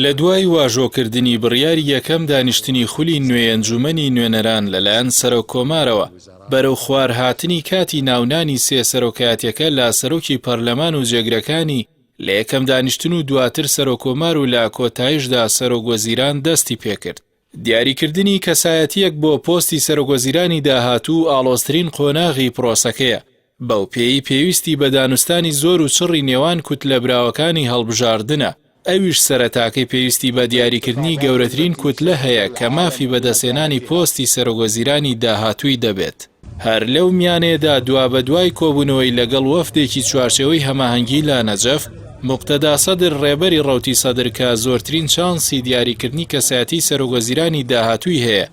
لە دوای واژۆکردنی بڕیاری یەکەم دانیشتنی خولی نوێی ئەنجوومەنی نوێنەران لەلایەن سەرۆک کۆمارەوە، بەرەو خوار هاتنی کاتی ناونانی سێ سەرۆکایەتیەکە لە سەرۆکی پەرلەمان و جێگرەکانی لە یەکەم دانیشتن و دواتر سەرۆک کۆمار و لە کۆتایشدا سەرۆک وەزیران دەستی پێکرد. دیاریکردنی کەسایەتییەک بۆ پۆستی سەرۆکوەزیرانی داهاتوو ئاڵۆزترین قۆناغی پرۆسەکەیە، بەوپێیەی پێویستی بە دانوستانی زۆر و چڕی نێوان کوتلە براوەکانی هەڵبژاردنە، ئەویش سەرەتاکەی پێویستی بە دیاریکردنی گەورەترین کوتلە هەیە کە مافی بەدەستهێنانی پۆستی سەرۆکوەزیرانی داهاتووی دەبێت. هەر لەو میانەیەدا دوابەدوای کۆبوونەوەی لەگەڵ وەفدێکی چوارچێوەی هەماهەنگی لە نەجەف، موقتەدا سەدر ڕێبەری ڕەوتی سەدر کە زۆرترین چانسی دیاریکردنی کەسایەتیی سەرۆکوەزیرانی داهاتووی هەیە،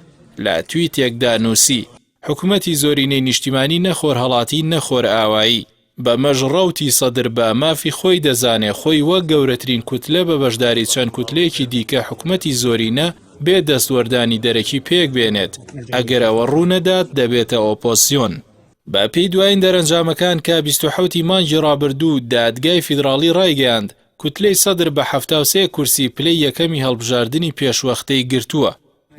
لە تویتێکدا نووسی، حکومەتی زۆرینەی نیشتیمانی نە خۆرهەڵاتی نە خۆرئاوایی. بەمەش ڕەوتی سەدر بە مافی خۆی دەزانێ خۆی وەک گەورەترین کوتلە بە بەشداری چەند کوتلەیەکی دیکە حکومەتی زۆرینە بێ دەستوەردانی دەرەکی پێک بێنێت، ئەگەر ئەوە ڕوو نەدات دەبێتە ئۆپۆزسیۆن. بە پێی دوایین دەرەنجامەکان کە 27 ی مانگی ڕابردوو دادگای فیدراڵی ڕایگەیاند، کوتلەی سەدر بە 73 کورسی پلەی یەکەمی هەڵبژاردنی پێشوەختەی گرتووە.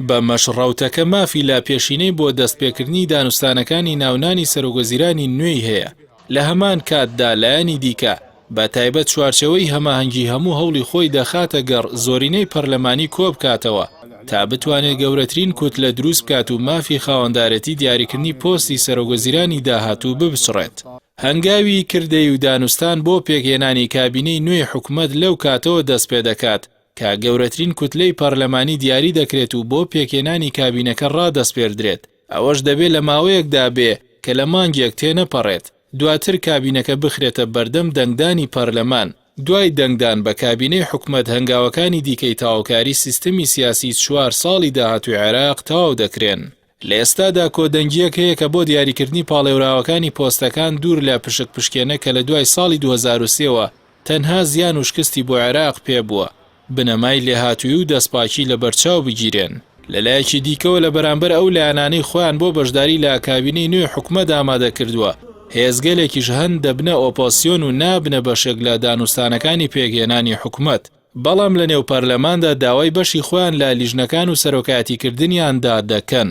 بەمەش ڕەوتەکە مافی لاپێشینەی بۆ دەستپێکردنی دانوستانەکانی ناونانی سەرۆکوەزیرانی نوێی هەیە، لە هەمان کاتدا لایەنی دیکە، بە تایبەت چوارچێوەی هەماهەنگی هەموو هەوڵی خۆی دەخاتە گەڕ زۆرینەی پەرلەمانی کۆبکاتەوە تا بتوانێت گەورەترین کوتلە دروستبکات و مافی خاوەندارێتی دیاریکردنی پۆستی سەرۆکوەزیرانی داهاتوو بپچڕێت. هەنگاوی کردەیی و دانوستان بۆ پێکهێنانی کابینەی نوێی حکومەت لەو کاتەوە دەستپێدەکات کە گەورەترین کوتلەی پەرلەمانی دیاری دەکرێت و بۆ پێکهێنانی کابینەکە ڕادەسپێردرێت، ئەوەش دەبێ لە ماوەیەکدا بێ کە لە مانگێک تێنەپەڕێت، دواتر کابینەکە بخرێتە بەردەم دەنگدانی پەرلەمان، دوای دەنگدان بە کابینەی حکومەت هەنگاوەکانی دیکەی تەواوکاری سیستمی سیاسی چوار ساڵی داهاتووی عێراق تەواو دەکرێن. لە ئێستادا کۆدەنگییەک هەیە کە بۆ دیاریکردنی پاڵێوراوەکانی پۆستەکان دوور لە پشک پشکێنە کە لە دوای ساڵی 2003 وە تەنها زیان و شکستی بۆ عێراق پێ بووە، بنەمای لێهاتوویی و دەستپاکی لەبەرچاو بگیرێن. لە لایەکی دیکەوە لە بەرامبەر ئەو لایەنانەی خۆیان بۆ بەشداری لە کابینەی نوێی حکومەت ئامادە کردووە، هێزگەلێکیش هەن دەبنە ئۆپۆزسیۆن و نابنە بەشێک لە دانوستانەکانی پێکهێنانی حکومەت. بەڵام لەنێو پەرلەماندا داوای بەشی خۆیان لە لیژنەکان و سەرۆکایەتیکردنیاندا دەکەن.